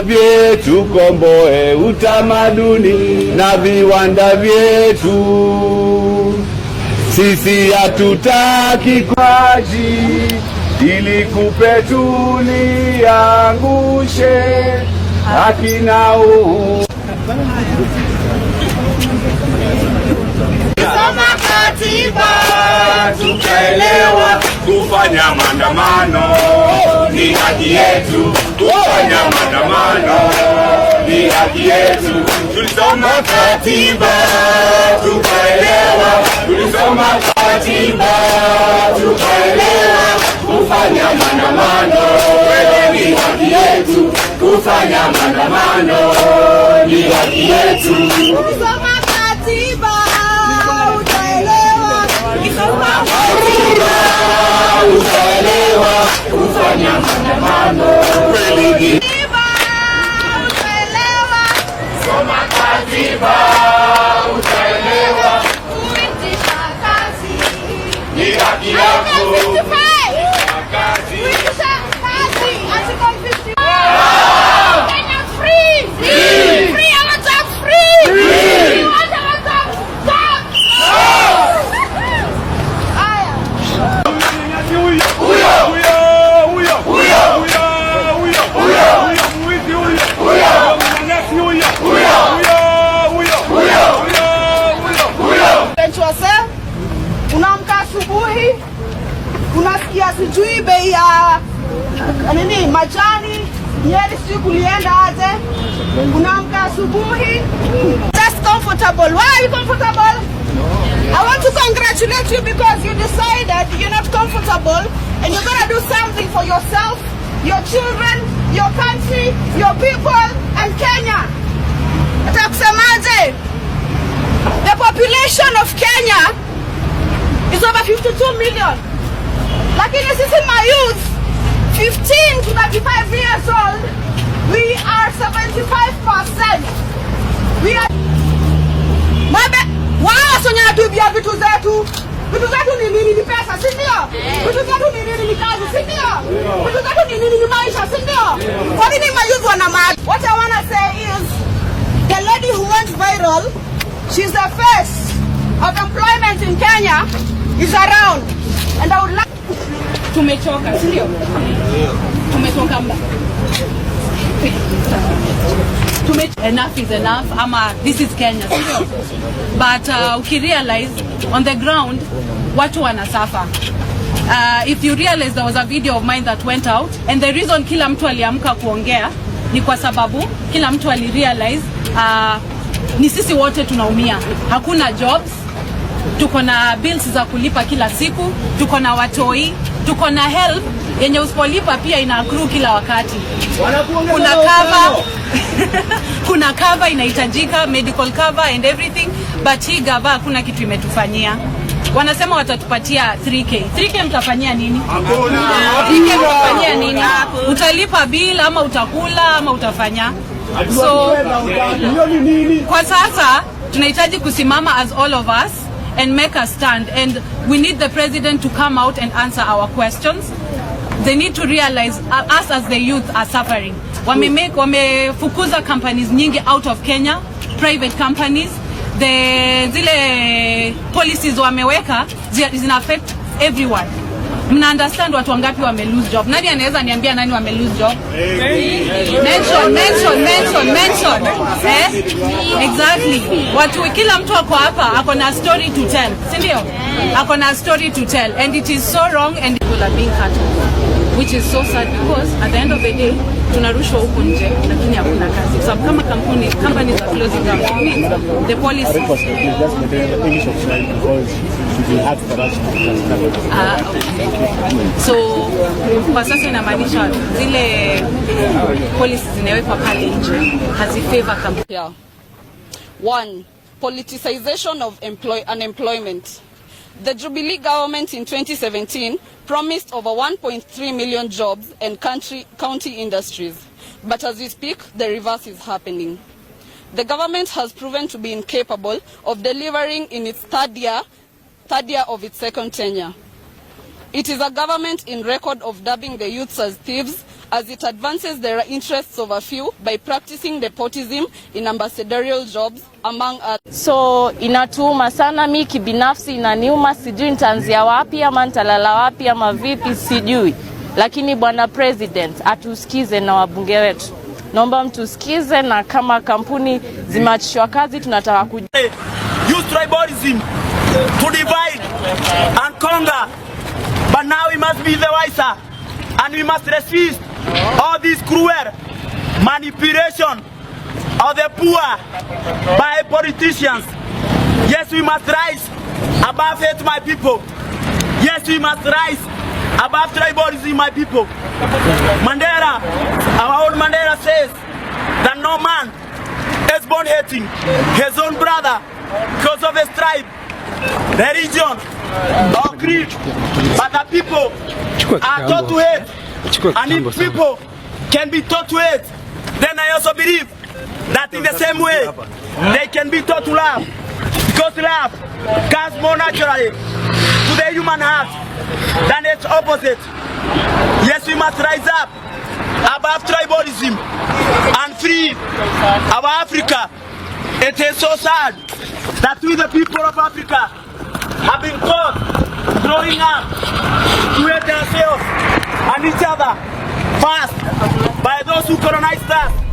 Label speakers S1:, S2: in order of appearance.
S1: Viwanda vyetu, komboe utamaduni na viwanda vyetu. Sisi hatutaki kwaji ili kupe tuliangushe haki na uhuru.
S2: Soma katiba.
S1: Tukaelewa kufanya maandamano ni haki yetu, kufanya maandamano ni haki yetu. Tulisoma katiba tukaelewa, tulisoma katiba tukaelewa, kufanya maandamano ni haki yetu, kufanya maandamano ni haki yetu.
S2: Ukisoma katiba utaelewa. Ukisoma
S1: Katiba utaelewa, kufanya maandamano kweli ni
S2: katiba utaelewa.
S1: Soma katiba utaelewa,
S2: Kuitisha kazi.
S1: Ni haki yako.
S2: Article 55.
S1: Kazi.
S2: Kuitisha kazi. Article 55. Kenya free. Free our jobs, free. We want our jobs. Jobs. Haya.
S1: Huyo huyo huyo huyo huyo huyo mwizi huyo huyo mnyanyasi huyo huyo huyo huyo huyo huyo.
S2: Wase, unaamka asubuhi, unasikia sijui bei ya nini majani Nyeri, sijui kulienda aje. Unaamka asubuhi just comfortable. Why are you comfortable? I want to congratulate you because you decided you're not comfortable and you're gonna do something for yourself, your children, your country, your people and Kenya. Nataka kusemaje? The population of Kenya is over 52 million. Lakini sisi ma youth 15 to 35 years old, we are 75%. We are Mabe, wao wenye wanatuibia vitu zetu. Vitu zetu ni nini? Ni pesa, si ndio? Vitu zetu ni nini? Ni kazi, si ndio? Vitu zetu ni nini? Ni maisha, si ndio? Kwa nini mayouth wana mad? What I wanna say is the lady who went viral, she's the face of employment in Kenya, is around. And I would like
S3: Tumechoka, si ndio? Tumetoka mba. Enough is enough ama this is Kenya, si ndio? But ukirealize on the ground watu wanasuffer. If you realize, there was a video of mine that went out, and the reason kila mtu aliamka kuongea ni kwa sababu kila mtu alirealize ni sisi wote tunaumia. Hakuna jobs, tuko na bills za kulipa kila siku, tuko na watoi, tuko na HELB yenye usipolipa pia ina accrue kila wakati. Kuna cover inahitajika, medical cover and everything, but hii gava hakuna kitu imetufanyia. Wanasema watatupatia 3K. 3K mtafanyia nini? 3K mtafanyia nini? Utalipa bill ama utakula ama utafanya? So kwa sasa tunahitaji kusimama as all of us and make a stand, and we need the president to come out and answer our questions. They need to realize us as the youth are suffering. Wamefukuza companies nyingi out of Kenya, private companies. The zile policies wameweka zina affect everyone. Mna understand watu wangapi wame lose job? Nani anaweza niambia nani wame lose job? Mention, mention, mention, mention. Eh? Exactly. Watu, kila mtu ako hapa ako na story to tell, si ndio? Ako na story to tell, and it is so wrong and people are being cut off, which is so sad because at the end of the day tunarushwa huku nje lakini hakuna kazi. Kwa sababu kama companies are closing down, it means the policies
S4: Request, please just maintain the English of Swahili because it will be hard for us to understand.
S3: Ah, okay. So kwa sasa inamaanisha zile policies zinawekwa pale nje hazifavor kampuni.
S2: Yeah. One, politicization of unemployment. The Jubilee government in 2017 promised over 1.3 million jobs and county industries. But as we speak, the reverse is happening. The government has proven to be incapable of delivering in its third year of its second tenure. It is a government in record of dubbing the youths as thieves
S5: as it advances the interests of a few by practicing nepotism in ambassadorial jobs, among others.
S6: So inatuuma sana, mi kibinafsi inaniuma, sijui nitaanzia wapi ama nitalala wapi ama vipi, sijui. Lakini bwana president atusikize na wabunge wetu, naomba mtusikize, na kama kampuni zimeachishwa kazi, tunataka kujua
S1: Use tribalism to divide and conquer. But now we must be the wiser and we must resist all this cruel manipulation of the poor by politicians. Yes, we must rise above hate, my people. Yes, we must rise above tribalism, my people. Mandela, our own Mandela, says that no man is born hating his own brother because of his tribe, religion, or creed. But the people are taught to hate. And if people can be taught to hate, then I also believe that in the same way they can be taught to love. Because love comes more naturally to the human heart than its opposite. Yes, we must rise up above tribalism and free our Africa. It is so sad that we, the people of Africa, have been taught growing up to hate ourselves and each other first by those who colonized us.